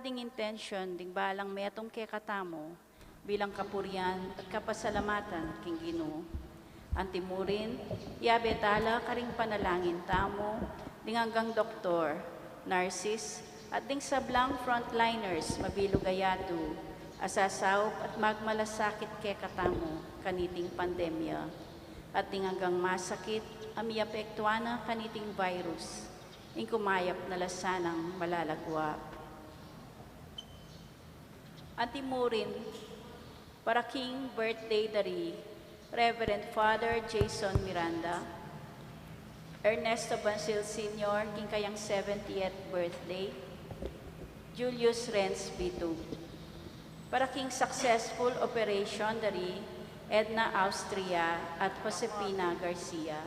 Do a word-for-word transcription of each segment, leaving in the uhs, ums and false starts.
Ding intensyon ding balang metung kekatamu bilang kapurian at kapasalamatan king Ginu. Antimurin, yabe tala karing panalangin tamu ding anggang doktor, nurses, at ding sablang frontliners mabilug a yatu a sasaup at magmalasakit kekatamu kaniting pandemya, at ding anggang masakit a miapektuan na kaniting virus, ing kumayap na la sanang malagwa. Antimurin, para king birthday da ri Reverend Father Jason Miranda, Ernesto Bansil Senior, king kayang seventieth birthday, Julius Renz Bitug. Para king successful operation da ri Edna Austria at Josefina Garcia.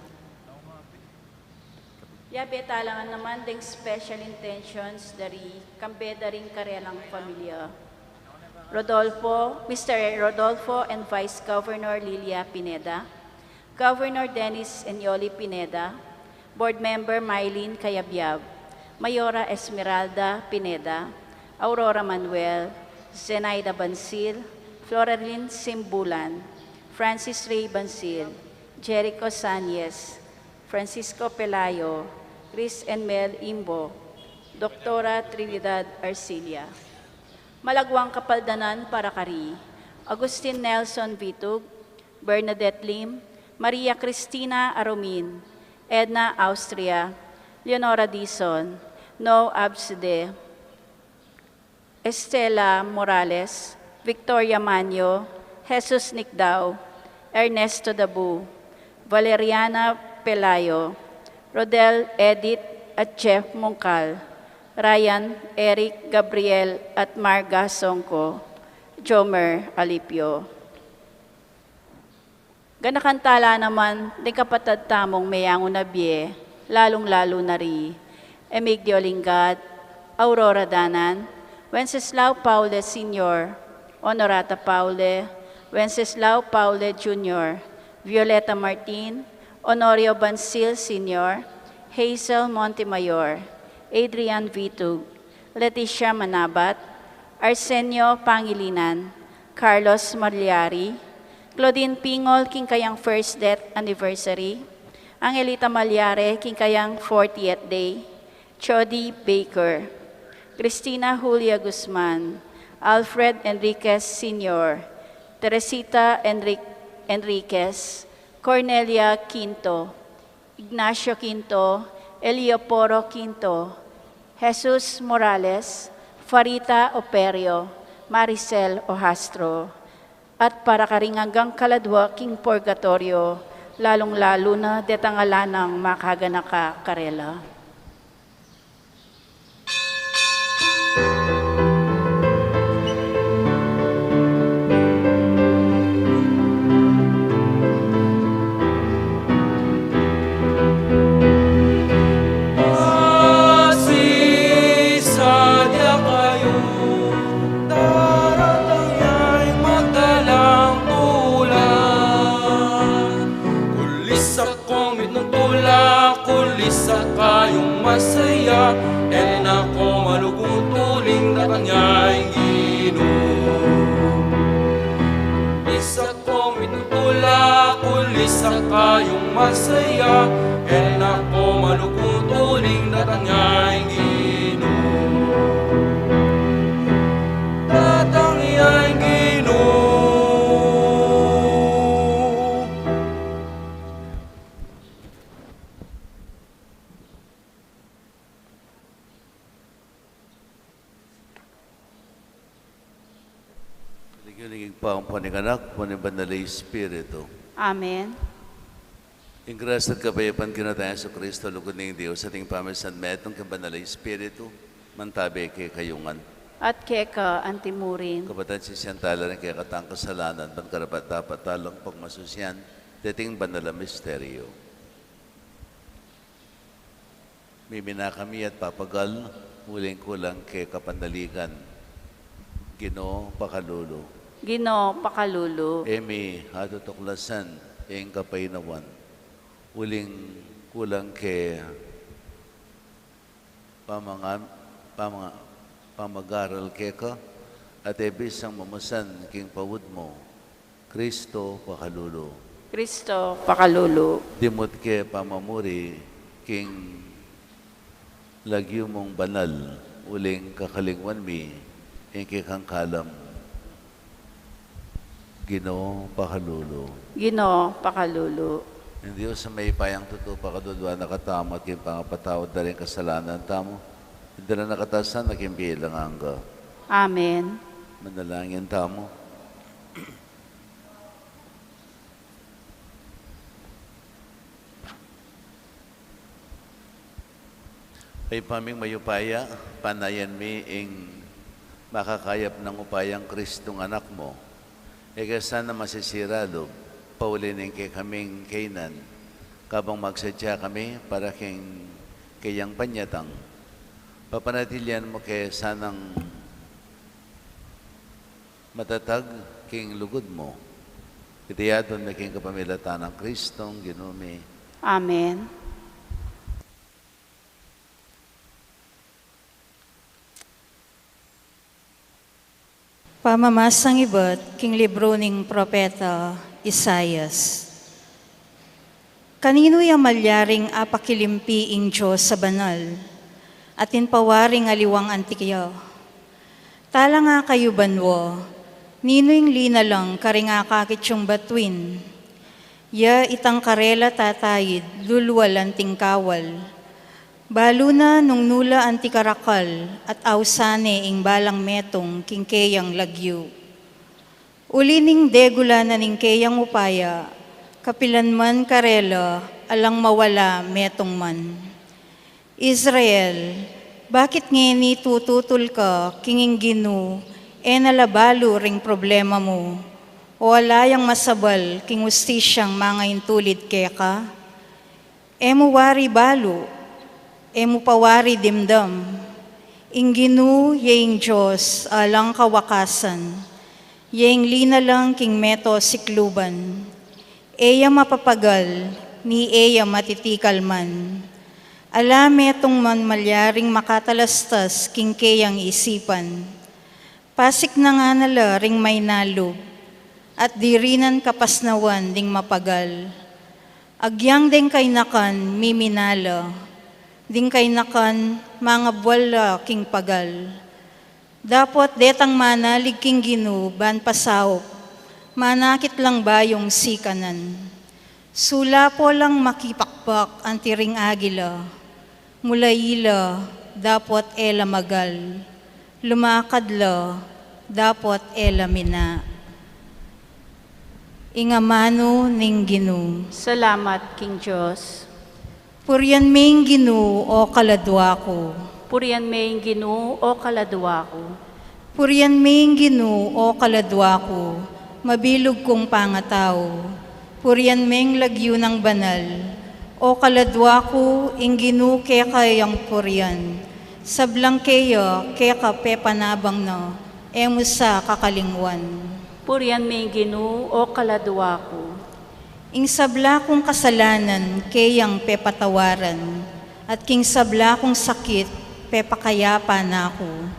Yabe tala naman ding special intentions da ri kambe da ring karelang pamilya. Rodolfo, Mister Rodolfo and Vice Governor Lilia Pineda, Governor Dennis Enyoli Pineda, Board Member Mylene Cayabyab, Mayora Esmeralda Pineda, Aurora Manuel, Zenaida Bansil, Floralyn Simbulan, Francis Ray Bansil, Jericho Sanyes, Francisco Pelayo, Chris and Mel Imbo, Doktora Trinidad Arcilia. Malagwang kapaldanan para kari Agustin Nelson Vitug, Bernadette Lim, Maria Cristina Aromin, Edna Austria, Leonora Dizon, No Absde, Estela Morales, Victoria Manyo, Jesus Nicdao, Ernesto Dabu, Valeriana Pelayo, Rodel Edith at Jeff Mungkal, Ryan Eric Gabriel at Marga Songko, Jomer Alipio. Ganakan tala naman ding kapatad tamung meyangu na bie, lalung-lalu na ri Emigdio Lingad, Aurora Danan, Wenceslao Paule Senior, Honorata Paule, Wenceslao Paule Junior, Violeta Martin, Honorio Bansil Senior, Hazel Montemayor, Adrian Vitug, Leticia Manabat, Arsenio Pangilinan, Carlos Malyari, Claudine Pingol king kayang first death anniversary, Angelita Malyari king kayang fortieth day, Chody Baker, Cristina Julia Guzman, Alfred Enriquez Senior, Teresita Enric-, Enriquez, Cornelia Quinto, Ignacio Quinto, Elioporo Quinto, Jesus Morales, Farita Operio, Maricel Ojastro, at para karing anggang kaladwa king purgatoryo, lalung-lalu na detang ala nang makaganaka karela. Asi, sadya kayu, daratang ya ing magdalang tula. Kulis ako mitmung tula, kulis a kayung masaya, e na ko malugud uling datang ya ing Ginu. Kulis ako mitmung tula, kulis a kayung masaya, e na ko malugud uling datang ya ing Ginu. Datang ya ing Ginu. King lagyu ning Ibpa, ampon ning Anak, ampon ning Banal a Espiritu. Amen. Ing grasya at kapayapan ning Ginu tang Jesucristo, lugud ning Dios, at ing pamisan metung king Banal a Espiritu, mantabe kekayu ngan. At keka antimurin. Kapatad, sisian tala ring kekatang kasalanan, ban karapat-dapat talang pagmasusian deting banal a misteryo. Mimina kami at papagal, uling kulang ke kapanaligan. Ginu, pakalulu. Ginu, pakalulu. E mi atutuklasan ing kapainawan, uling kulang ke pamanga-, pamanga-, pamagaral keka, at e bisang mamusan king paud mu. Kristo pakalulu. Kristo pakalulu. Dimut ke pamamuri king lagyu mung banal, uling kakalingwan mi ing kekang kalam. Ginu pakalulu. Ginu pakalulu. Ing Dios a mayupayang tutu pakalulu na katamu at king pangapatawad da ring kasalanan tamu, idala na katamu sana king bie alang angga. Amen. Manalangin tamu. Ibpa ming mayupaya, panayan mi ing makakayap nang upayang Kristung Anak mu. E ke sana masisira lub, pauli ning kekaming kainan, kabang magsadya kami para king keyang panyatang. Papanatilian mu ke sanang matatag king lugud mu. Iti adwan mi king kapamilatan nang Kristong Ginu mi. Amen. Pamamasang ibat king libru ning propeta Isaias. Kaninu ya malyaring apakilimpi ing Dios a banal, atin pa waring aliwang anti kaya? Talanga kayu banua, ninu ing linalang karing akakit yung batuin? Ya itang karela tataid, lulwal anting kawal. Balu na nung nu la anti karakal at ausan ne ing balang metung king keyang lagyu. Uli ning degula na ning keyang upaya, kapilan man karela alang mawala metung man. Israel, bakit ngeni tututul ka king ing Ginu e na la balu ring problema mu, o ala yang masabal king ustisyang mangaintulid keka? E mu wari balu, e mu pa wari dimdam. Ing Ginu ya ing Dios alang kawakasan, ya ing linalang king meto sikluban. E ya mapapagal, ni e ya matitikal man. Ala metung man malyaring makatalastas king keyang isipan. Pasik na ngana la ring mainalub, at diri nan kapasnawan ding mapagal. Agyang deng kainakan miminala, ding kainakan mangabwal la king pagal. Dapot detang manalig king Ginu ban pasaup, manakit lang bayung sikanan. Sulapo lang makipakpak anti ring agila, mulayi la dapot e la magal, lumakad la dapot e la mina. Ing amanu ning Ginu. Salamat king Dios. Purian me ing Ginu, o kaladua ku. Purian me ing Ginu, o kaladua ku. Purian me ing Ginu, o kaladua ku, mabilug kung pangatau. Purian me ing lagyu nang banal, o kaladua ku, ing Ginu keka yang purian. Sablang keya keka pepanabang na, e mu sa kakalingwan. Purian me ing Ginu, o kaladua ku. Ing sabla kung kasalanan keyang pepatawaran, at king sabla kung sakit pepakayapa na ku.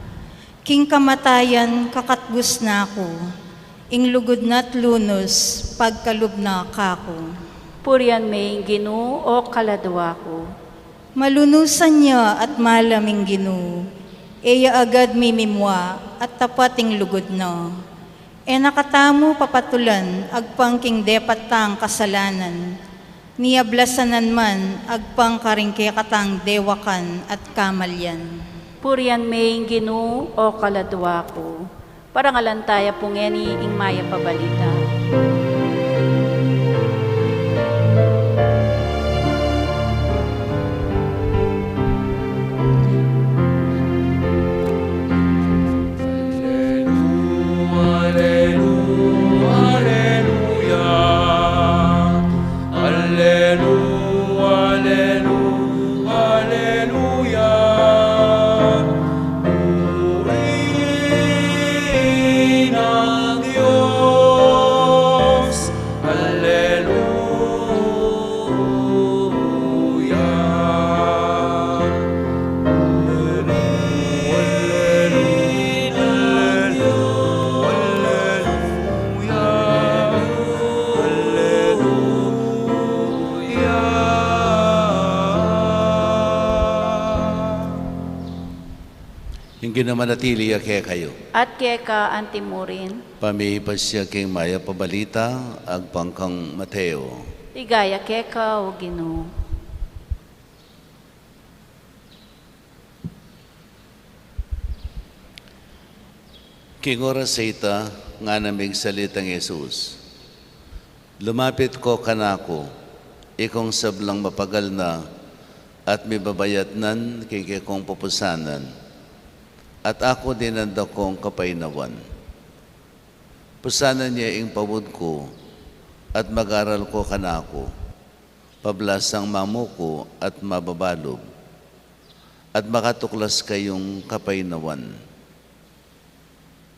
King kamatayan kakatbus na ku, ing lugud na't lunus pagkalub na kaku. Purian me ing Ginu, o kaladua ku. Malunusan ya at malam ing Ginu, e ya agad mimimua at tapat ing lugud na. E na katamu papatulan agpang king depat tang kasalanan, ni ablasanan man agpang karing kekatang dewakan at kamalian. Purian me ing Ginu, o kaladua ku. Parangalan taya pu ngeni ing mayap a balita. Aleluya, aleluya, aleluya. Purihin ang Diyos. Ing Ginu manatili ya kekayu. At keka antimurin. Pamipasyag king Mayap a Balita agpang kang Mateo. Ligaya keka, O Ginu. King oras a ita, ngana ming salita i Jesus: Lumapit ko kanaku, ikong sablang mapagal na at mibabayatnan king kekong pupusanan, at aku dinan da kong kapainawan. Pusanan ye ing paud ku, at mag-aral ko kanaku, pablasang mamuku at mababalub, at makatuklas kayung kapainawan.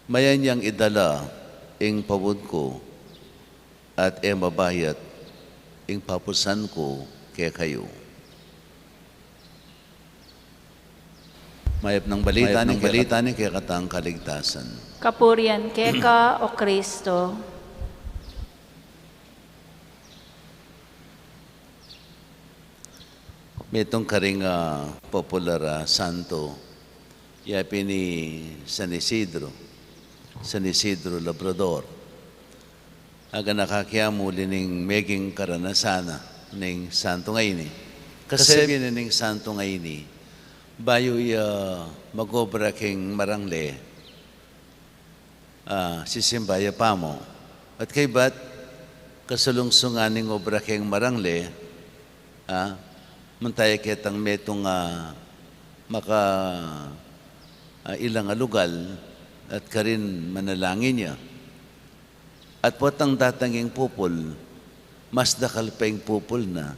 Mayan yang idala ing paud ku, at e mabayat ing papusan ku kekayu. Mayap a balita ning kekatang kaligtasan. Kapurian keka, O Kristo. Metung karing, ah, popular a santo, ya pin i San Isidro, San Isidro Labrador. Aganaka ke mu uli ning meging karanasan na ning santo ngeni. Kasabi na ning santo ngeni, bayu ya mag-obra king marangle, ah, sisimba ya pamu. At kaybat, kasalungsungan ning obra king marangle, ah, mantayan ketang metung, ah, maka, ah, ilang a lugal, at karin manalangin ya. At potang datang ing pupul, mas dakal pa ing pupul na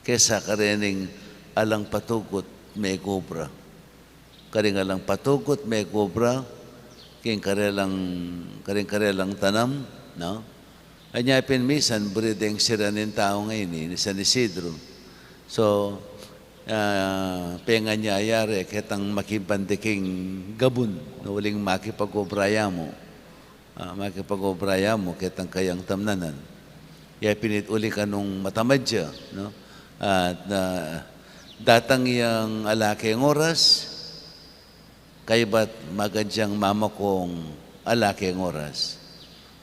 kesa karening alang patugut meg-obra. Karing alang patugut meg-obra king karelang, karing karelang tanam, no? Anya pin minsan, buri deng sira ning tau ngeni, ni San Isidro. So, ah, penganyaya re ketang makibandi king gabun, no, uling makipag-obra ya mu. Ah, makipag-obra ya mu ketang kayang tamnanan. Ya pin it uli kanung matamad ya, no? At, ah, datang yang ala keng oras, kaybat magad yang mamakung ala keng oras.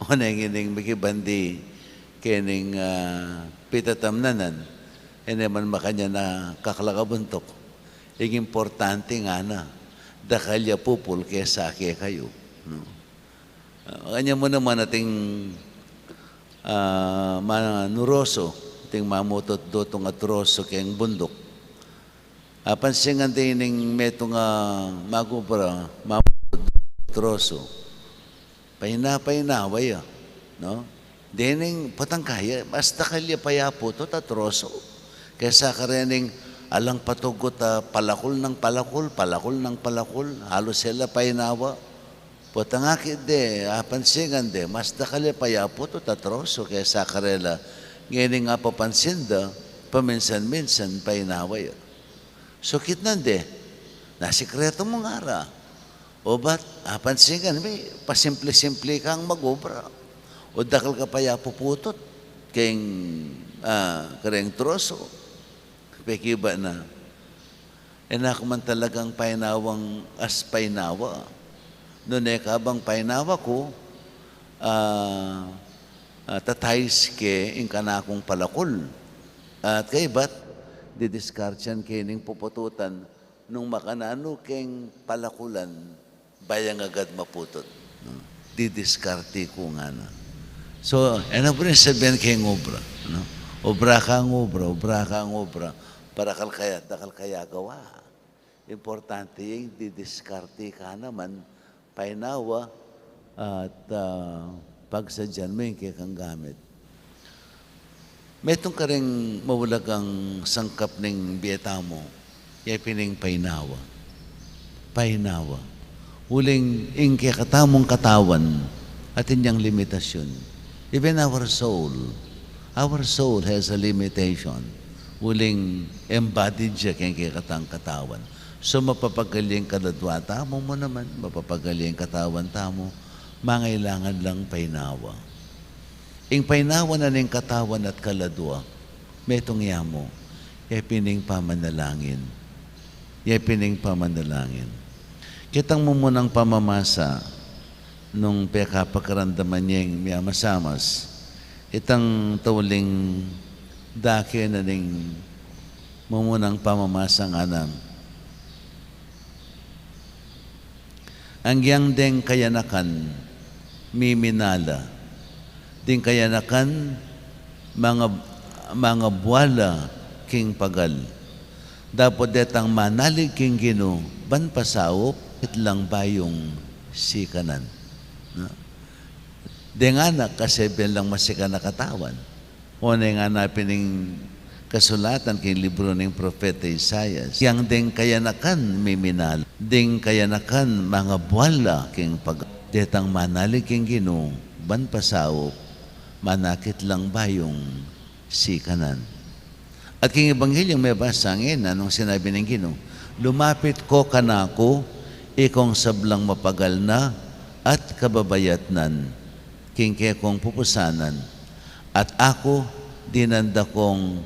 O neng ining mikibandi kening, ah, pitatamnanan, e ne man makanyan a kaklakabuntuk. Ing importante ngana, dakal ya pupul kesa kekayu, no? Ah, anya mu naman ating, ah, manuroso, ating mamututu king turoso keng bunduk. Apansin ngan de ining metung a mag-obra, mamututu king turoso. Paina-, painawa ya, no? Dening potang kaya, mas dakal ya pa ya putut a turoso kesa karening alang patugut a palakul nang palakul, palakul nang palakul, halus e la painawa. Potang akit de, apansin ngan de, mas dakal ya pa ya putut a turoso kesa karela. Ngening apapansin da, paminsan-minsan painawa ya. Sukit nan de, nasikretu mu ngara. O bat, apansin ngan, mi, pasimple-simple kang mag-obra. O dakal ka pa ya puputut keng, ah, kareng turoso. Pekibat na. E na ku man talagang painawang as painawa. Nune ka bang painawa ku, ah, ah, tatais ke ing kanakung palakul. At kaybat, didiskartean ke ning pupututan nung makananu keng palakulan, bayang agad maputut, no? Didiskarte ku ngana. So, e na buri sabian keng obra, no? Obra kang obra, obra kang obra. Para kal kaya, dakal kaya gawa. Importante ing didiskarte ka naman, painawa, at, ah, pagsadyan mu ing kekang gamit. Metung karing maulagang sangkap ning bie tamu, ya pin ing painawa. Painawa. Uling ing kekatamung katawan, atin yang limitasyun. Even our soul, our soul has a limitation. Uling embodied ya keng kekatang katawan. So, mapapagal ya ing kaladua tamu mu naman, mapapagal ya ing katawan tamu, mangailangan lang painawa. Ing painawa na ning katawan at kaladua, metung ya mu, ya pin ing pamanalangin. Ya pin ing pamanalangin. Ketang mumunang pamamasa nung pekapakiramdaman yeng miyamasamas, itang tauling dake na ning mumunang pamamasa ngana, anggiyang deng kayanakan miminala, ding kayanakan manga-, mangabwala king pagal. Dapot detang manalig king Ginu ban pasaup, itlang bayung sikanan. No? Deng anak kasi beng lang masikan a katawan. O ne ngana pin ing kasulatan king libru ning propeta Isaias, yang deng kayanakan miminal, deng kayanakan mangabwala king pag-, detang manalig king Ginu ban pasaup, manakit lang bayung sikanan. At king Ebanghelyo mebasa ngeni, nung sinabi ning Ginu, "Lumapit ko kanaku, ikong sablang mapagal na at kababayatnan, king kekong pupusanan, at aku dinan da kong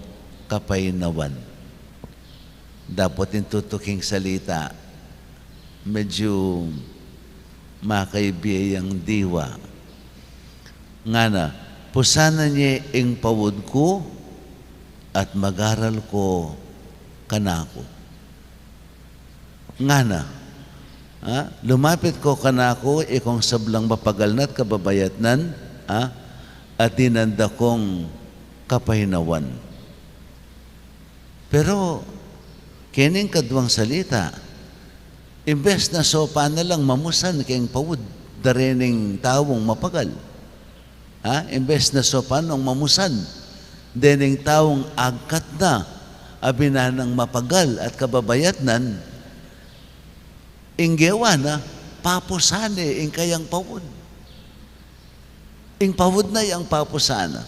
kapaynawan." Dapot ing tutuking salita, medyu makaibe yang diwa. Ngana, "Pusanan ye ing paud ku at magaral ko kanaku." Ngana, ha? "Lumapit ko kanaku, ikong sablang mapagal na at kababayatnan, ha? At dinan da kong kapaynawan." Pero kening kaduang salita, imbes na saupan na lang mamusan keng paud da rening taung mapagal, ha? Imbes na saupan nang mamusan dening taung agkat na a binanang mapagal at kababayatnan, ing gewa na, papusan ne ing kayang paud. Ing paud na yang papusan na.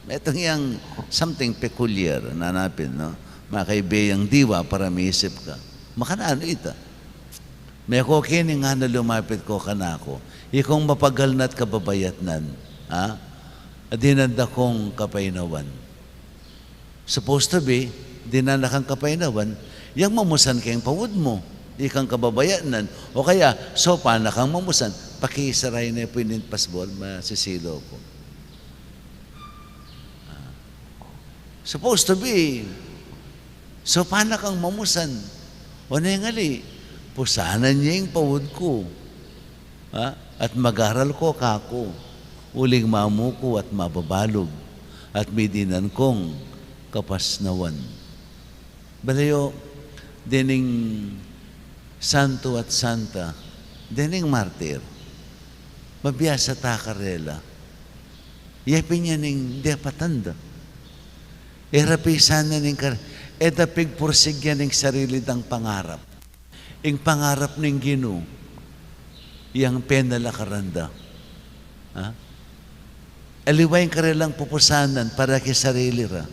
Metung yang something peculiar, ngana pin, no? Makaibe yang diwa para misip ka. Makananu ita? Meko keni ngana, "Lumapit ko kanaku, ikong mapagal na at kababayatnan, ha? At dinan da kong kapaynawan." Supposed to be, dinan da kang kapaynawan, yang mamusan keng paud mu, ikang kababayatnan, o kaya, saupan na kang mamusan, pakisaray ne pu ing pasbol, masisilaw ku. Ah. Supposed to be, saupan na kang mamusan, o neng ali, "Pusanan ye ing paud ku, ha? At magaral ko kaku, uling mamuku at mababalug, at midinan kong kapasnawan." Balayo, dening santo at santa, dening martir, mabiasa ta karela. Iya pin ya ning depatan da. E ra pisan na ning kar-, e da pigpursig ya ning sarili dang pangarap. Ing pangarap ning Ginu, yang penalakaran da. Ha? Aliwa ing karelang pupusanan para king sarili ra.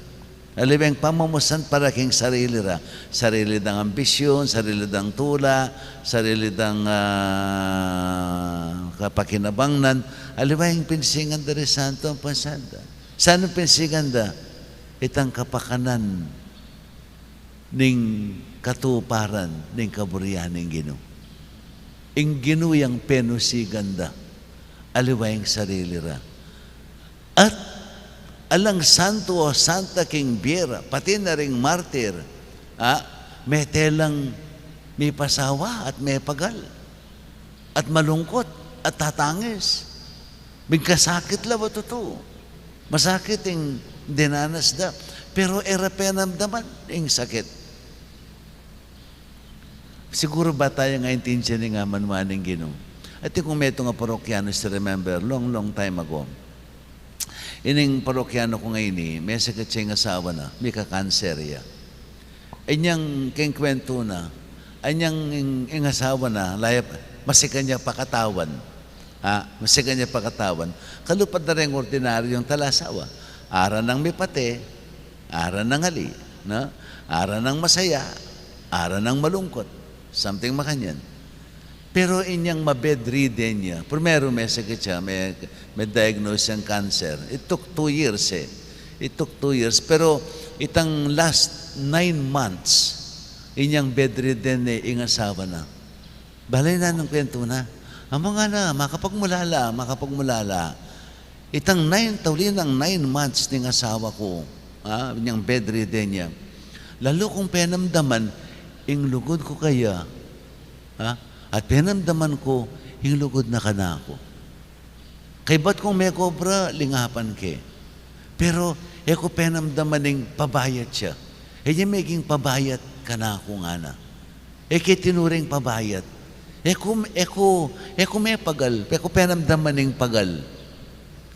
Aliwa ing pamamusan para king sarili ra. Sarili dang ambisyun, sarili dang tula, sarili dang, ah, kapakinabangnan. Aliwa ing pinsingan da ring santo a pupusanan. Saan ing pinsingan da? Itang kapakanan ning katuparan ning kaburian ning Ginu. Ing Ginu yang penusigan da, aliwa ing sarili ra. At alang santo o santa king bie ra, pati na ring martir, a, mete lang mipasawa at mepagal at malungkut at tatangis. Migkasakit la, wa tutu. Masakit ing dinanas da. Pero e ra penamdaman ing sakit. Siguru ba taya aintindian ing amanuan ning Ginu? Atin kung metung a parokyano, still remember, long, long time ago. Ining parokyano kung ini, mesakit ya ing asawa na, mika-cancer ya. Inyang keng kwentu na, inyang ing, ing asawa na, layap, masikan ya pakatawan. Ha? Masikan ya pakatawan. Kalupad na ring ordinaryung talasawa. Ara nang mipate, ara nang ali, no? Ara nang masaya, ara nang malungkut. Something makanyan. Pero inyang ma-bedridden ya, primero mesakit ya, me, me-diagnose yang cancer. It took two years, e. It took two years. Pero itang last nine months, inyang bedridden ne ing asawa na. Bale na nung kwentu na. Amu ngana, makapagmulala, makapagmulala. Itang nine, tauli nang nine months ning asawa ku, ha, inyang bedridden ya. Lalu kung penamdaman ing lugud ku kaya, ha, at penamdaman ku ing lugud na kanaku. Kaybat kung mekobra, lingapan ke. Pero e ku penamdaman ing pabayat ya. E ya meging pabayat kanaku ngana. E ke tinuring pabayat. E ku, e ku, e ku mepagal, e ku penamdaman ing pagal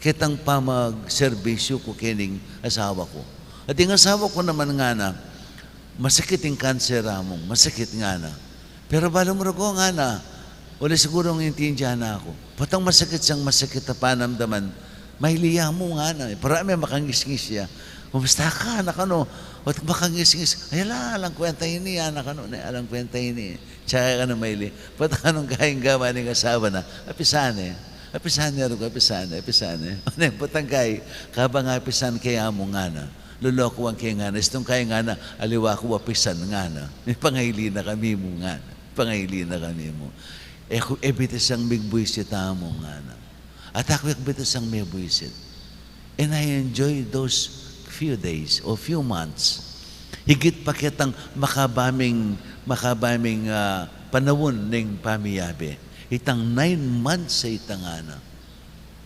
ketang pamagserbisyu ku kening asawa ku. At ing asawa ku naman ngana, masakit ing kanser, Among, masakit ngana. Pero balu mu rugu ngana, uli sigurung intindian na ku. Potang masakit yang masakit a panamdaman, maili ya mu ngana. Para me makangisngis ya. Kumusta ka, anak, ano? Ot makangisngis. Ay, ala, alang kwenta ini, anak, ano, ne, alang kwenta ini. Tsaka ka na maili. Potang anung kaing gawa ning asawa na, apisan ne. Apisan ne, rugu, apisan ne, apisan ne. Potang kai, kabang apisan ke, Among, ngana. Lolokuan ke ngana, istung kai ngana, aliwa ku apisan ngana. Mipangaili na kami mu ngana. Pangaili na kami mu. E ku, e bitisang migbuisit, Among, ngana. At aku e ku bitisang mibwisit. And I enjoy those few days or few months. Higit pa ketang makabaming, makabaming, ah, panaun ning pamiyabe. Itang nine months a itang ngana.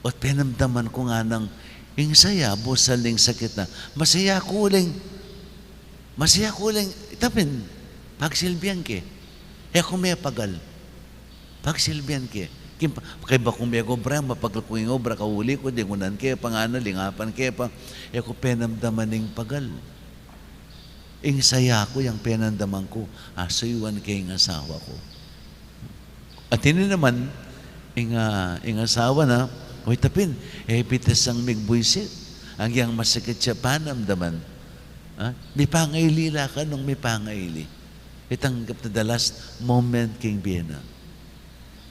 Ot penamdaman ku nganang ing saya, busal ning sakit na. Masaya ku uling, masaya ku uling, itapin, pagsilbian ke. E ku mepagal. Pagsilbian ke. King pa-, kaybat kung megobra, mapagal ku ing obra, kauli ku, dingunan ke pa ngana, lingapan ke pa. E ku penamdaman ing pagal. Ing saya ku, yang penamdaman ku, asuyuan ke ing asawa ku. At ini naman, ing, ah, ing asawa na, o itapin, e bitisang migbuisit. Agyang masakit ya panamdaman. Ha? Mipangaili la ka nung mipangaili. Itanggap na the last moment king bie na.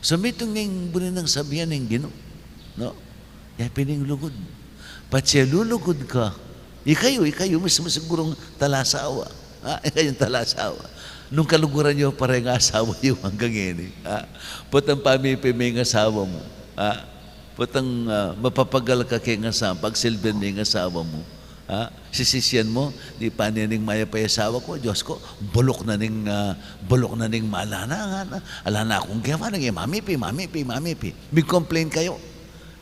So, mitung ning buri nang sabian ning Ginu, no? Ya pin ing lugud. Patse lulugud ka. Ikayu, ikayu mismu sigurung talasawa. Ha? Ikayung talasawa. Nung kaluguran yu pa ring asawa yu anggang ngeni. Ha? Potang pamipi me ing asawa mu. Ha? Potang, ah, mapapagal ka keng asawa, pagsilbian me ing asawa mu. Ha? Sisisian mu, di pa ne ning mayap a asawa ku, Dios ku, buluk na ning, ah, buluk na ning mala na, ngana. Ala na kung gewa, nung mamipi, mamipi, mamipi. Mig-complain kayu.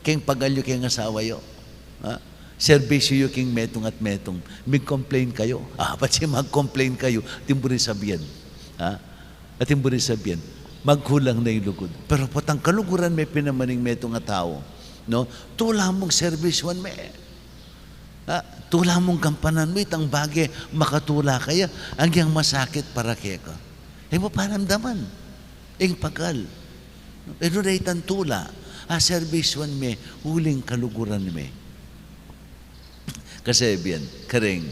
Keng pagal yu, keng asawa yu. Ha? Serbisyu yu, keng metung at metung. Mig-complain kayu. Ah, patse mag-complain kayu, atin buri sabian. Ha? Atin buri sabian. Magkulang na ing lugud. Pero potang kaluguran me pin naman ing metung a tau. No? Tula mung serbisyuan me. Ha? Tula mung gampanan mu itang bage makatula kaya, agyang masakit para keka. E mu panamdaman ing pagal. E nu reng itang tula a serbisyuan me uling kaluguran me. Kasi bien, karing,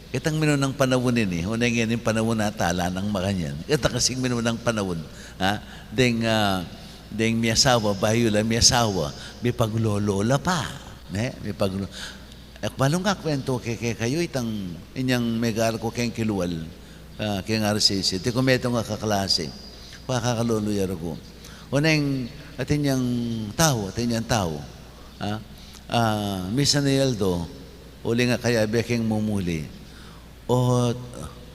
ketang minunang panaun ini, o neng ini panaun na tala nang makanyan. Keta kasing minunang panaun, ha? Deng, ah, deng miyasawa, bayu la miyasawa, mipaglolo la pa. Ne? Mipaglo-, e ku balu nung kwentu ke, kekayu itang inyang megarku keng Kilual, ah, keng R C C. Atin ku metung a kaklase. Pakakalolo ya rugu. O neng, atin yang tau, atin yang tau. Ah, ah, misan a aldo, uling akayabe keng mumuli. O,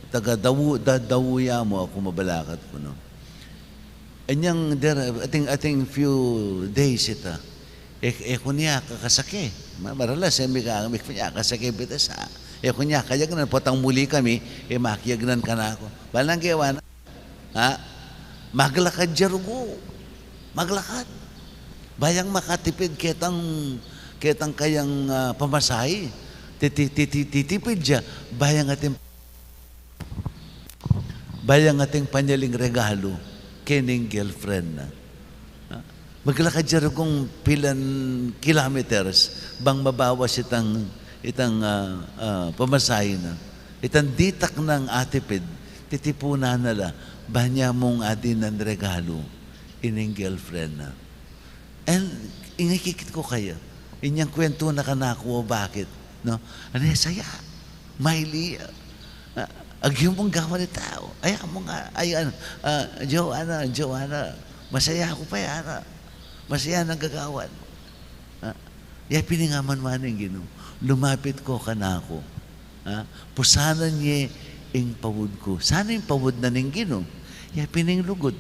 taga Dawu, da-, Dawu ya mu, aku mabalakat ku, no? Inyang der-, atin, atin few days ita. E, e ku ne ya kakasake. Ma-, maralas, e, mika-, mi-, mi-, kakasake bitas, ha. E ku ne ya kayagnan, potang muli kami, e, makiyagnan kanaku. Balang gewa na. Ha? Maglakad ya rugu. Maglakad. Ba yang makatipid ketang, ketang kayang, ah, pamasahe. Titi-, titi-, titipid ya. Ba yang atin, ba yang atin panyaling regalu kening girlfriend na. Ha? Maglakad ya rugung pilan kilometers, bang mabawas itang, itang, ah, ah, pamasahe na. Itang ditak nang atipid, titipunan na la, ba nya mung adinan regalu ining girlfriend na. And, ing ikikit ku kaya, inyang kwentu na kanaku, o bakit, no? Ane saya, maili ya. Ah, agyu mung gawan ita, o. Ay, amu nga, ay, ano, ah, Joanna, Joanna, Masaya ku pa ya, ara. Masaya nang gagawan. Ha? Ya pin ing amanwa ning Ginu, "Lumapit ko kanaku." Ha? Pusanan ye ing paud ku. Sana ing paud na ning Ginu? Ya pin ing lugud.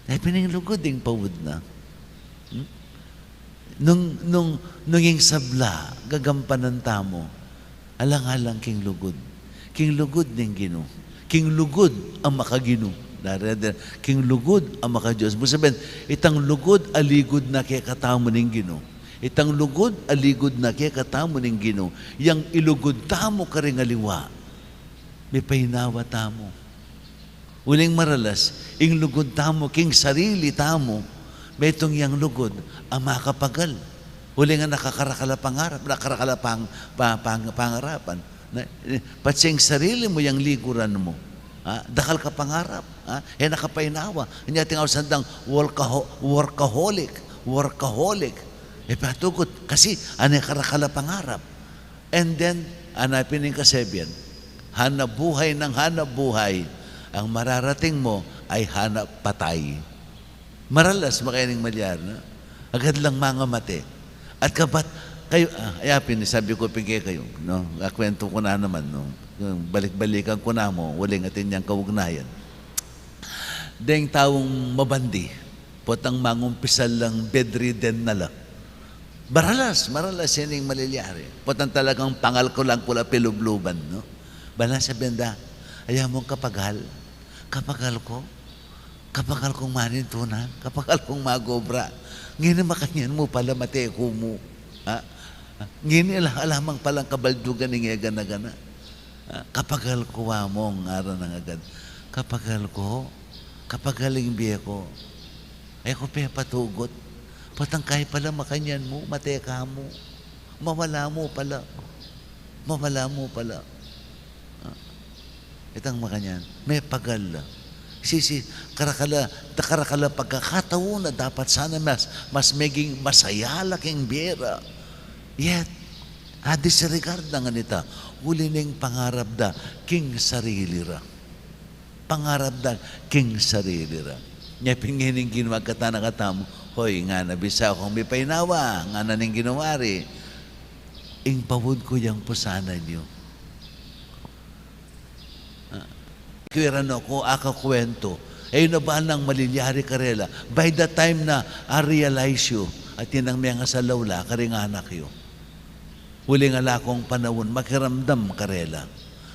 Ya pin ing lugud ing paud na. Hmm? Nung, nung, nung ing sabla, gagampanan tamu, alang-alang king lugud. King lugud ning Ginu. King lugud a maka-Ginu. Dari, dari, king lugud a maka-Dios. Bang sabyan, itang lugud a ligud na kekatamu ning Ginu. Itang lugud a ligud na kekatamu ning Ginu. Yang ilugud tamu karing aliwa. Mipainawa tamu. Uling maralas, ing lugud tamu king sarili tamu, metung yang lugud a makapagal. Uling a nakakarakal a pangarap, nakarakal a pang-, pa-, pang-, pangarapan. Na, eh, patse ing sarili mu yang liguran mu. Ha? Dakal ka pangarap. Ha? E na ka painawa. Anya ating ausan dang workaho-, workaholic. Workaholic. E patugut. Kasi, ane karakal a pangarap. And then, anya pin ing kasebyan, hanap buhay nang hanap buhay, ang mararating mo ay hanap patay. Maralas, makanyan ing malyari, no? Agad lang mangamate. At kabat, kayu, ah, aya pin, sabi ku pin kekayu, no? Akwentu ku na naman, no? Balik-balikan ku na mu, uling atin yang kaugnayan. Deng taung mabandi, potang mangumpisal lang bedridden na la. Maralas, maralas yan ing malilyari. Potang talagang pangal ku lang ku la pilubluban, no? Bang sabyan da, "Aya mung kapagal, kapagal ku, kapagal kung manintunan, kapagal kung magobra. Ngeni makanyan mu pala, mate ku mu. Ha? Ngeni ala, ala mang palang kabaldugan ning e gana-gana. Ha? Kapagal ku, among," ngara nang agad. "Kapagal ku, kapagal ing bie ku. E ku pepatugut. Potang kay pala makanyan mu, mate ka mu. Mawala mu pala. Mawala mu pala." Ah, itang makanyan, mepagal la. Sisi, karakal a, karakal a pagkakataon a dapat sana mas, mas meging masaya la king bie ra. Yet, a-disregard na ngan ita, uli ning pangarap da king sarili ra. Pangarap da king sarili ra. Nya pin ngeni ing Ginu a katamu, "Hoy," ngana, "bisa kung mipainawa," ngana ning Ginu wari, "ing paud ku yang pusanan yu." Ah, kiwira no ku, akakwentu. E yu na ba nang malilyari karela? By the time na a-realize yu, atin nang mengasalaw la karing anak yu. Uling ala kung panaun makiramdam karela.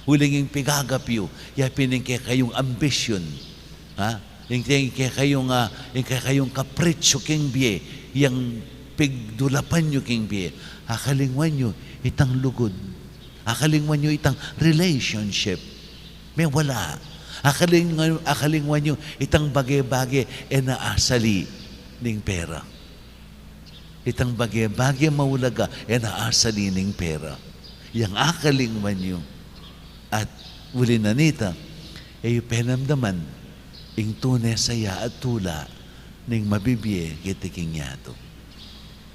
Uling ing pigagap yu, ya pin ing kekayung ambisyon. Ha? Ing, ing kekayung, ah, ing kekayung kapritsu king bie, yang pigdulapan yu king bie. Akalingwan yu itang lugud. Akalingwan yu itang relationship. Mewala. Akaling-, akalingwan yu itang bage-bage e na asali ning pera. Itang bage-bage maulaga e na asali ning pera. Yang akalingwan yu. At uli na nita, e yu penamdaman ing tune saya at tula ning mabibie keti king yatu.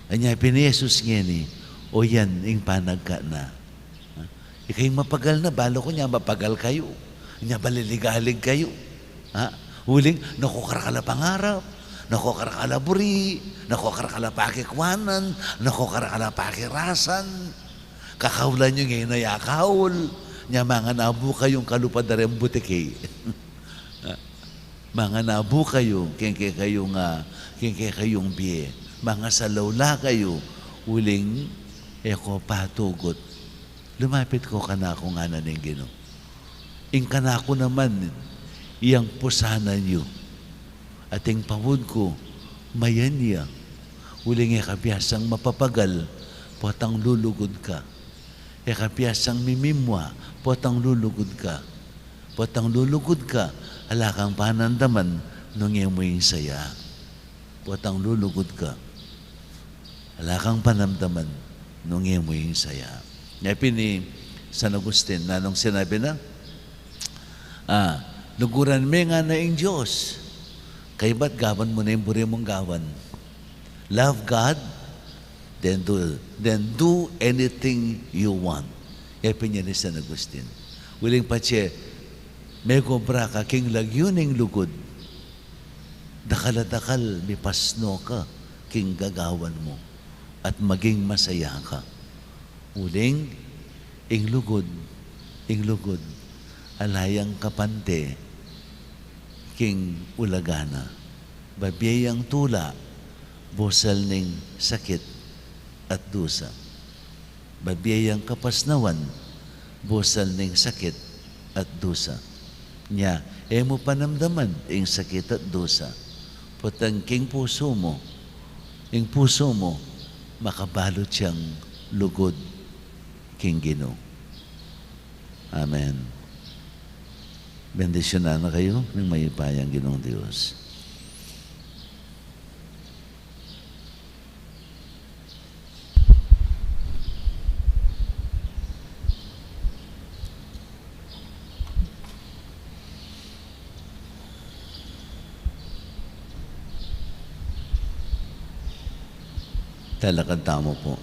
Anya pin i Jesus ngeni, o yan ing panagkana. Ha? Ikayung mapagal na, balu ku nya mapagal kayu. Nya baliligalig kayu. Ha? Uling, naku, karakal a pangarap, naku, karakal a buri, naku, karakal a pakikwanan, naku, karakal a pakirasan. Kakaulan yu ngeni ya kaul, nya manganabu kayung kalupad a reng butiki. Ha? Manganabu kayu king kekayung, ah, king kekayung bie. Mangasalaw la kayu, uling e ko patugut. Lumapit ko kanaku, ngana ning Ginu. Ing kanaku naman, yang pusanan yu. At ing paud ku, mayan ya. Uling e ka biasang mapapagal, potang lulugud ka. E ka biasang mimimua, potang lulugud ka. Potang lulugud ka, ala kang panamdaman nung e mu ing saya. Potang lulugud ka, ala kang panamdaman nung e mu ing saya. Nya pin i San Agustin, nanung sinabi na? Ah, luguran me ngana ing Dios. Kaybat gawan mu na ing buri mung gawan. Love God, then do, then do anything you want. Ya pin yan i San Agustin. Uling patse megobra ka king lagyu ning lugud, Dakal a dakal, mipasno ka king gagawan mu, at maging masaya ka. Uling, ing lugud, ing lugud, ala yang kapante king ulaga na. Babie yang tula, busal ning sakit at dusa. Babie yang kapasnawan, busal ning sakit at dusa. Nya, e mu panamdaman ing sakit at dusa. Potang king pusu mu, ing pusu mu, makabalu yang lugud king Ginu. Amen. Bendisyunan na kayu ning mayupayang Ginung Dios. Talakad tamu pu.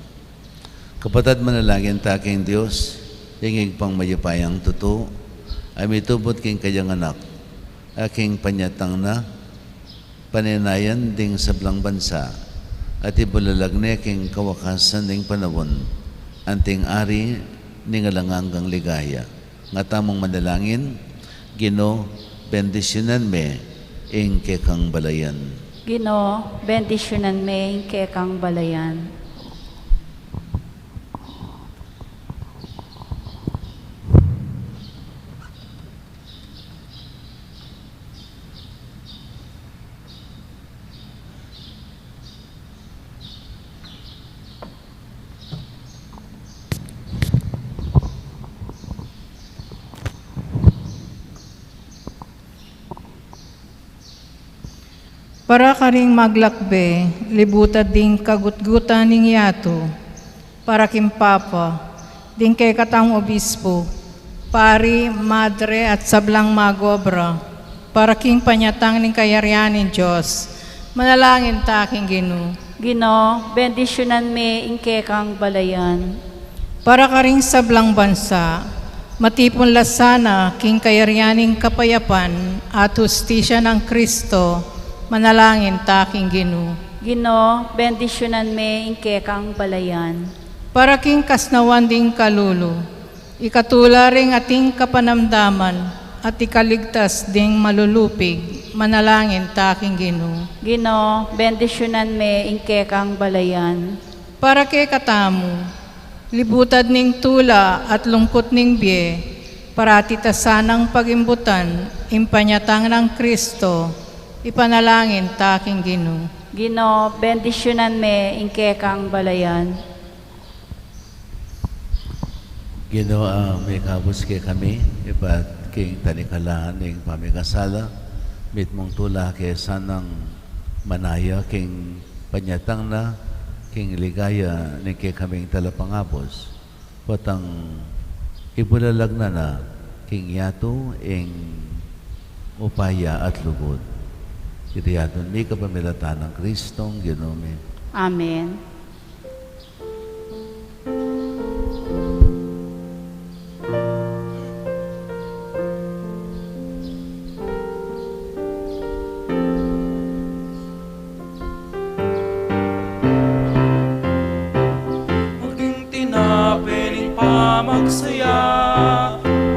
Kapatad, manalangin ta king Dios, ing Ibpang mayupayang tutu, a mitubud king kayang Anak, a king panyatang na, paninayan ding sablang bansa, at ibulalag ne king kawakasan ding panaun, anting Ari ning alang anggang ligaya. Nga tamung manalangin, Ginu, bendisyunan me ing kekang balayan. Ginu, bendisyunan me ing kekang balayan. Para karing maglakbe, libutad ding kagutgutan ning yatu, para king Papa, ding kekatang obispo, pari, madre, at sablang mag-obra, para king panyatang ning kayarian ning Dios, manalangin ta king Ginu. Ginu, bendisyunan me ing kekang balayan. Para karing sablang bansa, matipun la sana king kayarian ning kapayapan at hustisya nang Kristo, manalangin ta king Ginu. Ginu, bendisyunan me ing kekang balayan. Para king kasnawan ding kalulu, ikatula ring ating kapanamdaman at ikaligtas ding malulupig, manalangin ta king Ginu. Ginu, bendisyunan me ing kekang balayan. Para kekatamu, libutad ning tula at lungkut ning bie, parati ta sanang pagimbutan ing panyatang nang Kristo, ipanalangin ta king Ginu. Ginu, bendisyunan me ing kekang balayan. Ginu, a mikabus kekami ibat king tanikala ning pamikasala, mitmung tula ke sanang manaya king panyatang na king ligaya ning kekaming talapangabus, potang ibulalag na na king yatu ing upaya at lugud. Iti yatun mi kapamilatan nang Kristong Ginu mi. Amen. Maging tinape ning pamagsaya,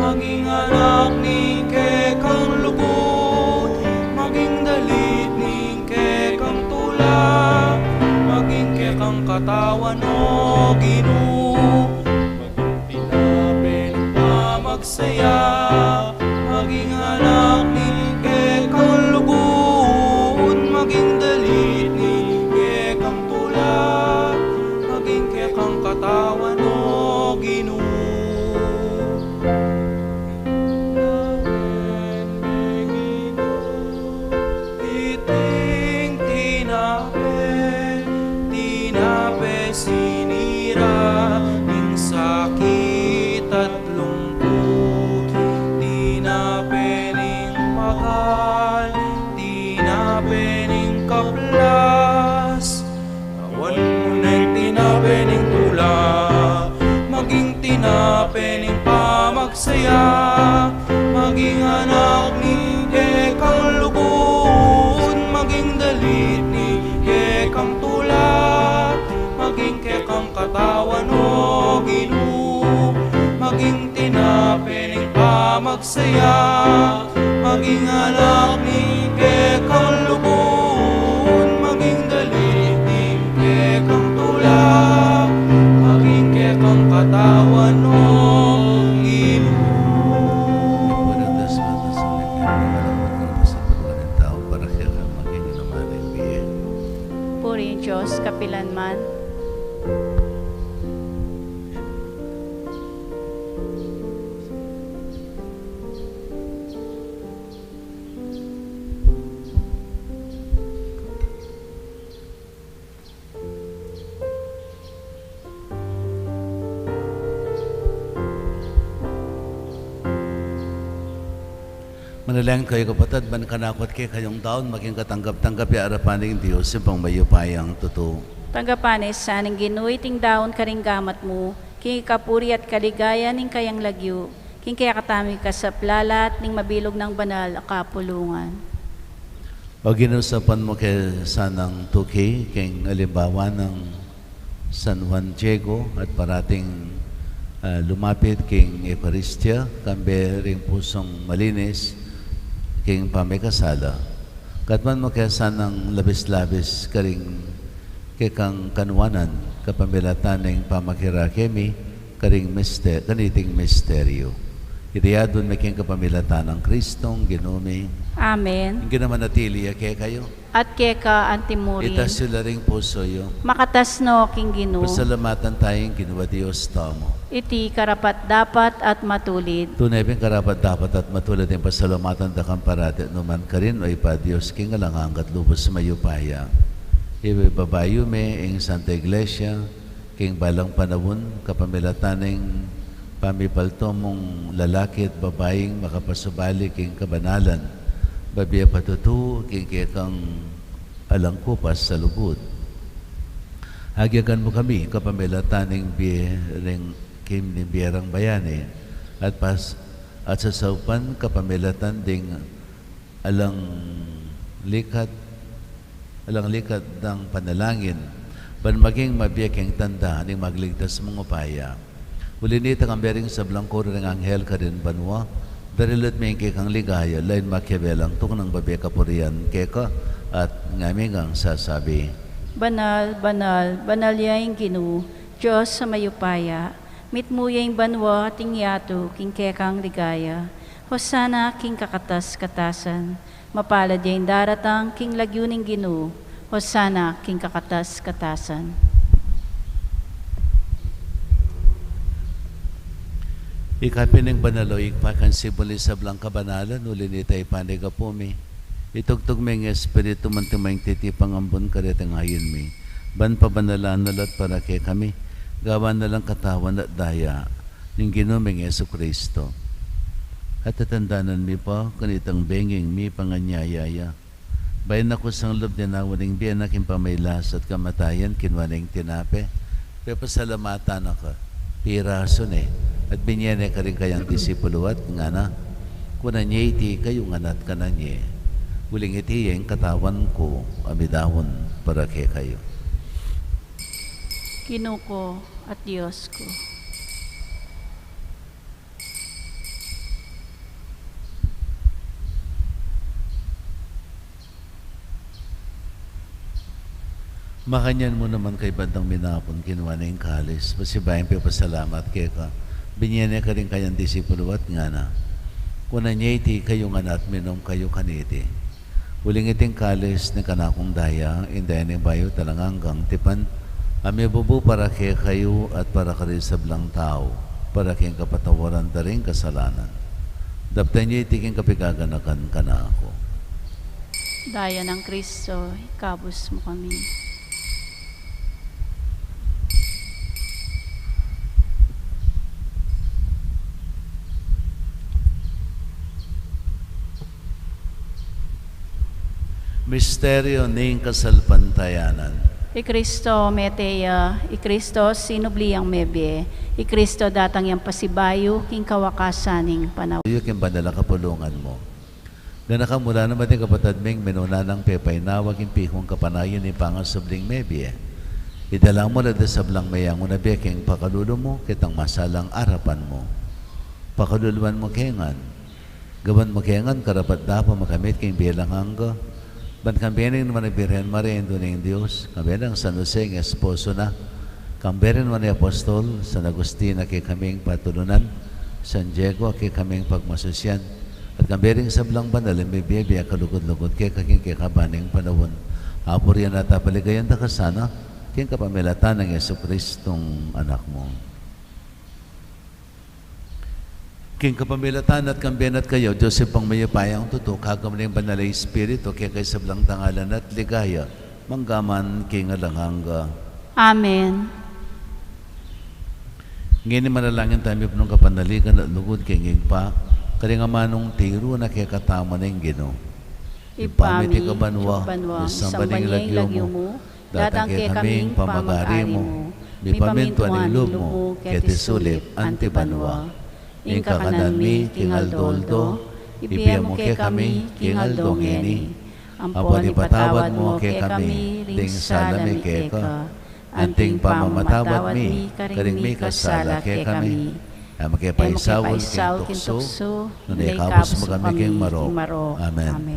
maging anak ning kekang lugud, maging dalit ning kekang tula, maging kekang katawan, o Ginu. Maging tinape ning pamagsaya, maging anak ning kekang lugud, maging dalit ning kekang tula, maging kekang katawan, o Ginu. Amen, Ginu. Iting tinape, tinape sinira ning sakit at lungkut, tinape ning pagal, tinape ning kaplas. Awan mu neng tinape ning tula, maging tinape ning pamagsaya, maging anak ning kekang lugud, maging Saya, maging alak ning kekang lubun, maging dalit ning kekang tula, maging kekang katawan, o Ginu. Para kekang maging naman ang bie. Puri ing Dios kapilanman. Manalangin kayu, kapatad, ban kanaku at kekayung daun maging katanggap-tanggap ya arapan ning Dios, Ibpang mayupayang tutu. Tanggapan na sa ning Ginu iting daun karing gamat mu, king ikapuri at kaligayan ning kayang lagyu, king kekatamung kasaplalan at ning mabilug nang banal a kapulungan. O Ginu, saupan mu ke sanang tuki king alimbawa nang San Juan Diego at parating, ah, lumapit king Eukaristia, kambe ring pusung malinis king pamikasala. Katmuan mu ke sanang labis-labis karing kekang kanuanan, kapamilatan ning pamakirake mi karing miste-, kaniting misteryu. Iti adwan mi king kapamilatan nang Kristong Ginu mi. Amen. Ing Ginu manatili ya kekayu. At keka antimurin. Itas yu la ring pusu yu. Makatas no king Ginu. Pasalamatan taya ing Ginu a Dios tamu. Iti karapat-dapat at matulid. Tune pin karapat-dapat at matulid ing pasalamatan da kang parati at nukarin man, o Ibpa, Dios king alang angga at lubus mayupaya. Ibaba yu me ing Santa Iglesia king balang panaun, kapamilatan ning pamipaltu mung lalaki at babaing makapasubali king kabanalan, babie patutu king kekang alang kupas a lugud. Agyagan mu kami kapamilatan ning bie ring kim ning bie rang bayani, at pas-, at sasaupan kapamilatan ding alang likat, alang likat dang panalangin, ban maging mabie king tanda ning magligtas mung upaya. Uli nita, kambe ring sablang kuri ring anghel karin banua, daralit mi ing kekang ligaya, lain makiabe lang tuknang babie kapurian keka, at ngami ngang sasabi: Banal, banal, banal ya ing Ginu, Dios a mayupaya, mitmu ya ing banua at ing yatu king kekang ligaya. Hosana king kakatas-katasan. Mapalad ya ing daratang king lagyu ning Ginu. Hosana king kakatas-katasan. Ika pin ing banal, o Ibpa, king sibul ning sablang kabanalan, uli nita ipanyawad mi. Itugtug me ing Espiritu mu anti mayupaya king titipang ambun kareting ain mi, ban pabanalan na la at para kekami, gawan na lang katawan at daya ning Ginu ming Jesucristo. At tatandanan mi pa kanitang benging mipanganyaya ya, bayu na kusang lub dinaun ing bie na king pamagkasakit at kamatayan, kinua ne ing tinape, pepasalamatan na ka, pirasu ne, at binie ne karing kayang disipulu at ngana: Kunan ye iti kayu ngan at kanan ye, uling iti ya ing katawan ku a midaun para kekayu. Ginu ku at Dios ku. Makanyan mu naman kaybat dang minapun, kinua ne ing kalis, pasibayu yang pepasalamat keka, binie ne karing kayang disipulu at ngana: Kunan ye iti kayu ngan at minum kayu kaniti, uling iti ing kalis ning kanakung daya, ing daya ning bayu at alang anggang tipan, a mibubu para kekayu at para karing sablang tau, para king kapatawaran da ring kasalanan. Daptan ye iti king kapaganakan kanaku. Daya nang Kristo, ikabus mu kami. Misteryu ning kasalpantayanan. I Kristo mete ya, i Kristo sinubli yang mebie, i Kristo datang yang pasibayu king kawakasan ning panaun. Yu king banal a kapulungan mu. Ganakan mu la naman ding kapatad ming minuna nang pepainawa king pikung kapanayan ning pangasubling mebie. Idala mu la ding sablang meyangu na bie king pakalulu mu, ketang masalang arapan mu. Pakaluluan mu ke ngan, Gawan mu ke ngan karapat-dapat makamit king bie alang angga, ban kambe ning nuan a Birhen Maria, Indu ning Dios, kambe nang San Jose, ing esposo na, kambe ring nuan a apostol, San Agustin a kekaming patulunan, San Diego a kekaming pagmasusian, at kambe ring sablang banal a mibie-bie a kalugud-lugud keka king kekaban ning panaun. Apurian at apaligayan da ka sana, king kapamilatan nang Jesucristong Anak mu. King kapamilatan na at kambe na at kaya, Dios Ibpang mayupayang tutu, kakambe ning Banal a Espiritu, keka ing sablang dangalan at ligaya, mangga man king alang angga. Amen. Ngeni manalangin tamu king kapanaligan at lugud king Ibpa, karing amanung tiru na kekatamu ning Ginu. Ibpa mi, atiu ka banua, misamban ya ing lagyu mu, datang kekami ing pamagari mu, mipamintuan ing lub mu keti sulip anti banua. Ing kakanan mi king aldo-aldo ibie mu kekami king aldo ngeni. Ampon ipatawad mu kekami ding sala mi keka, anti ing pamamatawad mi karing mikasala kekami. E mu ke paisaul king tuksu, nune ikabus mu kami king marok. Amen.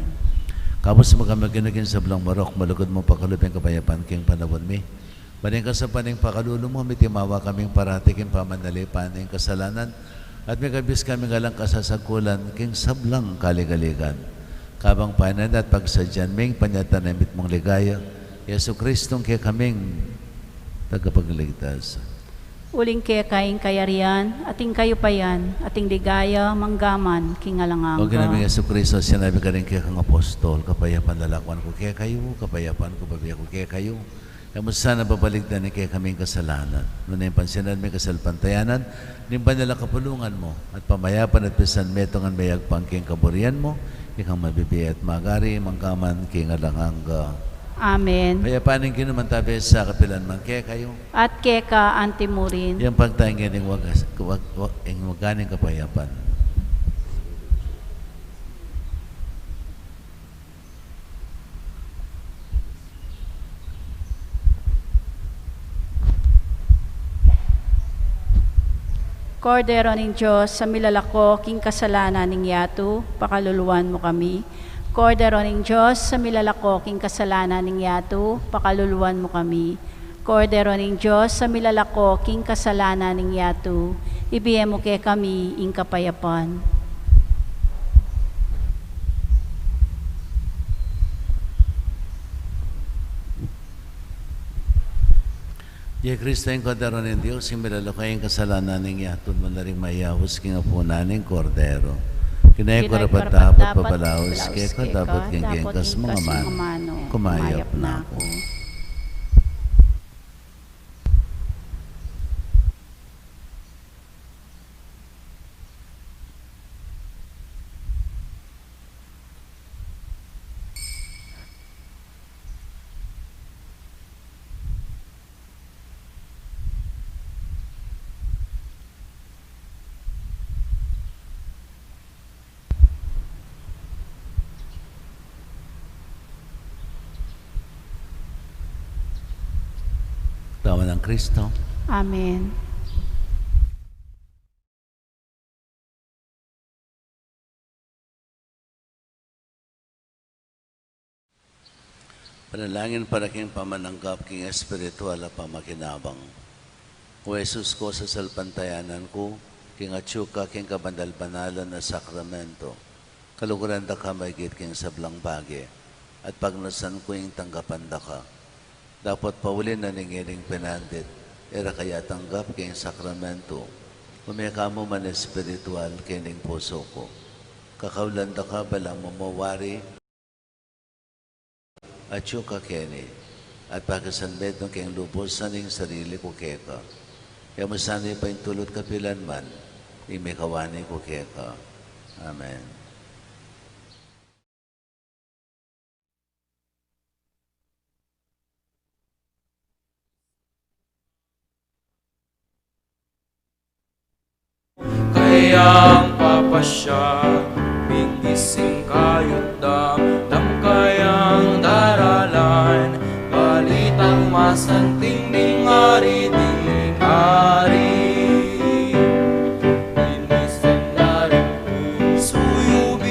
Ikabus mu kami, Ginu, king sablang marok, malugud mung pakalub ing kapayapan king panaun mi. Ban king kasapan ning pakalulu mu, mitimawa kaming parati king pamanalipan ning kasalanan, at mikabus kaming alang kasasakulan king sablang kaligaligan. Kabang payanan at pagsadyan mi ing panyatang ning mitmung ligaya, Jesucristong kekaming Tagapagligtas. Uling keka ing kayarian, at ing kayupayan, at ing ligaya, mangga man king alang angga. O Ginu ming Jesucristo, sinabi mu karing kekang apostol, kapayapan lalakwan ku kekayu, kapayapan ku bibie ku kekayu. E mu sana babaligdan ing kekaming kasalanan, nune pansinan me ing kasalpantayanan ning banal a kapulungan mu, at pamayapan at pisan metung ngan meyagpang king kaburian mu, ikang mabibie at magari, mangga man king alang angga. Amen. Ing kapayapan ning Ginu mantabe sa kapilan man kekayu. At keka anti murin. Iyampan tamu ing wagas, wag-, wag-, ing waga ning kapayapan. Kordero ning Dios, a milalako king kasalanan ning yatu, pakaluluan mu kami. Kordero ning Dios, a milalako king kasalanan ning yatu, pakaluluan mu kami. Kordero ning Dios, a milalako king kasalanan ning yatu, ibie mu kekami ing kapayapan. Iya Kristo ing Kordero ning Dios, ing milalako king kasalanan ning yatu, nune ring mayaus king apunan ning Kordero. Kinayi ku karapat-dapat pabalaus keka, dapot king kekang kasmung amanu, kumayap na ku. Katawan nang Kristo. Amen. Panalangin para king pamananggap king espiritual a pamakinabang. O Jesus ku, sasalpantayanan ku king atyu ka king kabanal-banalan a sakramento. Kaluguran da ka maigit king sablang bage, at pagnasan ku ing tanggapan da ka. Dapot pauli na ning ining penandit, e ra ka yatanggap king sakramento, ume ka mu man espiritual king pusu ku. Kakaulan da ka, balang mamawari, atyu ka keni, at pakisanmetung keng lubus ing sarili ku keka. E mu sana paintulut kapilan man ing mikawani ku keka. Amen. Kayang papasya, mingising kayut damdam kayang daralan, balitang masanting ning ari ding ari. Inisan na rin pusu yu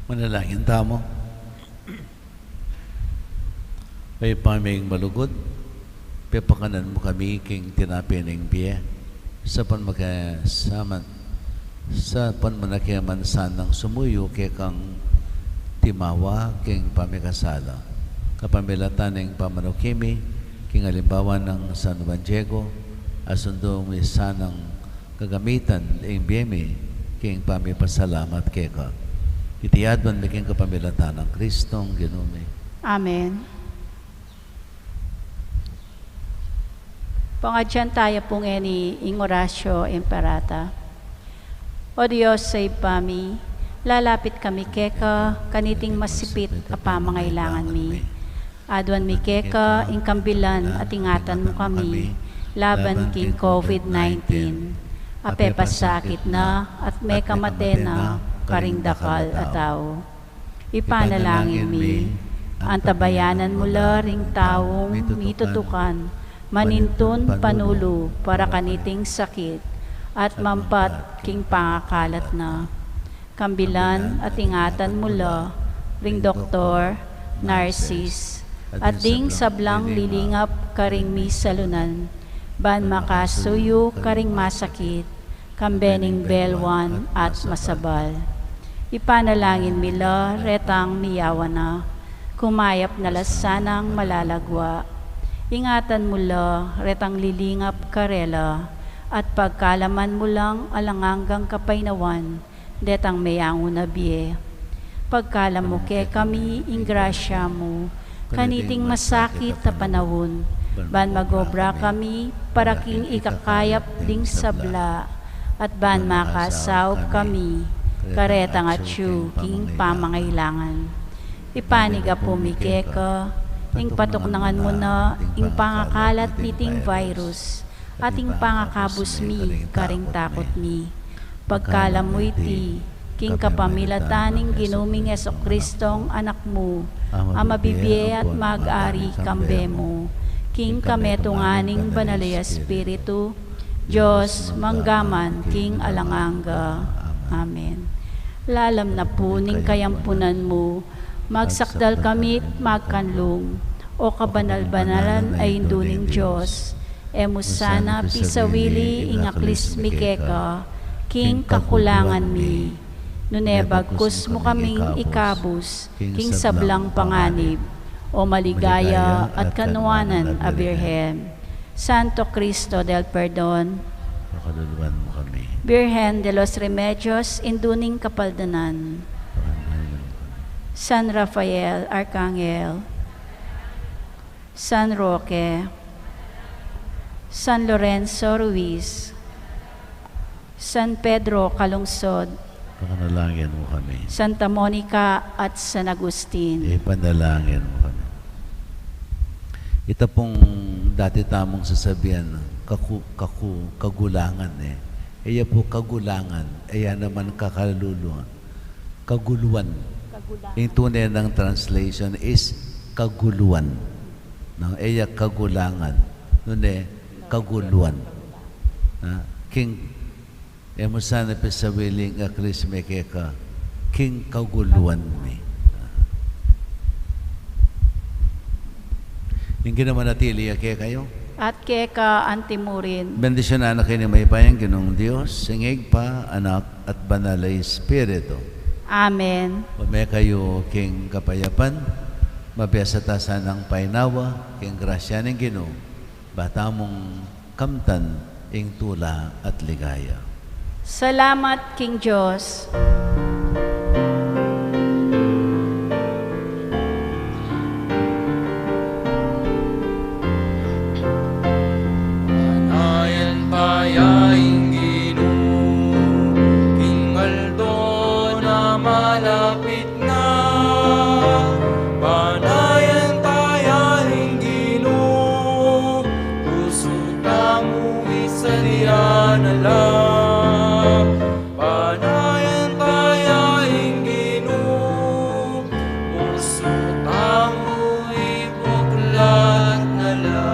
Manalangin tamu. Ibpa ming malugud, pepakanan mu kami king tinape ning bie, sapamanakeman, sapamanakeman sanang sumuyu kekang timawa king pamikasala. Kapamilatan ning pamanuki mi king alimbawa nang San Juan Diego, asundu mi sanang gagamitan ing bie mi king pamipasalamat keka. Iti aduan mi king kapamilatan nang Kristong Ginu mi. Amen. Pangadyan taya pu ngeni ing Oratio Imperata. O Dios a Ibpa mi, lalapit kami keka kaniting masipit a pamangailangan mi. Aduan mi keka ing kambilan at ingatan mu kami laban king COVID nineteen, a pepasakit na at mekamate na karing dakal a tau. Ipanalangin mi, antabayanan mu la ring taung mitutukan manintun panulu para kaniting sakit at mampat king pangakalat na. Kambilan at ingatan mu la ring doktor, narsis, at ding sablang lilingap karing misalunan, ban makasuyu karing masakit, kambe ning belwan at masabal. Ipanalangin mi la retang miyawa na, kumayap na la sanang malalagwa. Ingatan mu la retang lilingap karela, at pagkalaman mu lang alang anggang kapaynawan, detang meyangu na bie. Pagkalam mu kekami ing grasya mu, kaniting masakit a panaun, ban magobra kami para king ikakayap ding sabla, at ban makasaup kami karetang atyu king pamangailangan. Ipanyawad mi keka ing patuknangan mu na ing pangakalat niting virus, at ing pangakabus mi karing takut mi. Pagkalam mu iti king kapamilatan ning Ginu ming Jesucristong Anak mu, a mabibie at mag-ari kambe mu king kametungan ning Banal a Espiritu, Dios, mangga man king alang angga. Amen. Lalam na pu ning kayampunan mu, magsakdal kami't magkanlung, O kabanal-banalan a Indu ning Dios. E mu sana pisawili ing aklis mi keka king kakulangan mi, nune bagkus mu kaming ikabus king sablang panganib, O maligaya at kanuanan a Birhen. Santo Cristo del Perdon, pakaluluan mu kami. Birhen de los Remedios, Indu ning Kapaldanan, pakaluluan mu kami. San Rafael Arcangel, San Roque, San Lorenzo Ruiz, San Pedro Calungsod, pakaluluan mu kami. Santa Monica at San Agustin, ipanalangin mu kami. Ita pung dati tamung sasabian, kaku-, kaku-, kagulangan, e. E ya pu kagulangan, e ya naman kakaluluan. Kaguluan. Kaguluan. Ing tune nang translation is kaguluan. Nang e ya kagulangan, nune kaguluan. Ha? King, e mu sana pisawili ing aklis mi keka king kaguluan mi. Ing Ginu manatili ya kekayu. At keka antimurin. Bendisyunan na kayu ning mayupayang Ginung Dios, ing Ibpa, Anak, at Banal a Espiritu. Amen. Mame kayu king kapayapan, mabiasa ta sanang painawa king grasya ning Ginu, ba tamung kamtan ing tula at ligaya. Salamat king Dios. Panayan taya ing Ginu, king aldo na malapit na. Panayan taya ing Ginu, pusu tamu isalian na la. Panayan taya ing Ginu, pusu tamu ibuklat na la.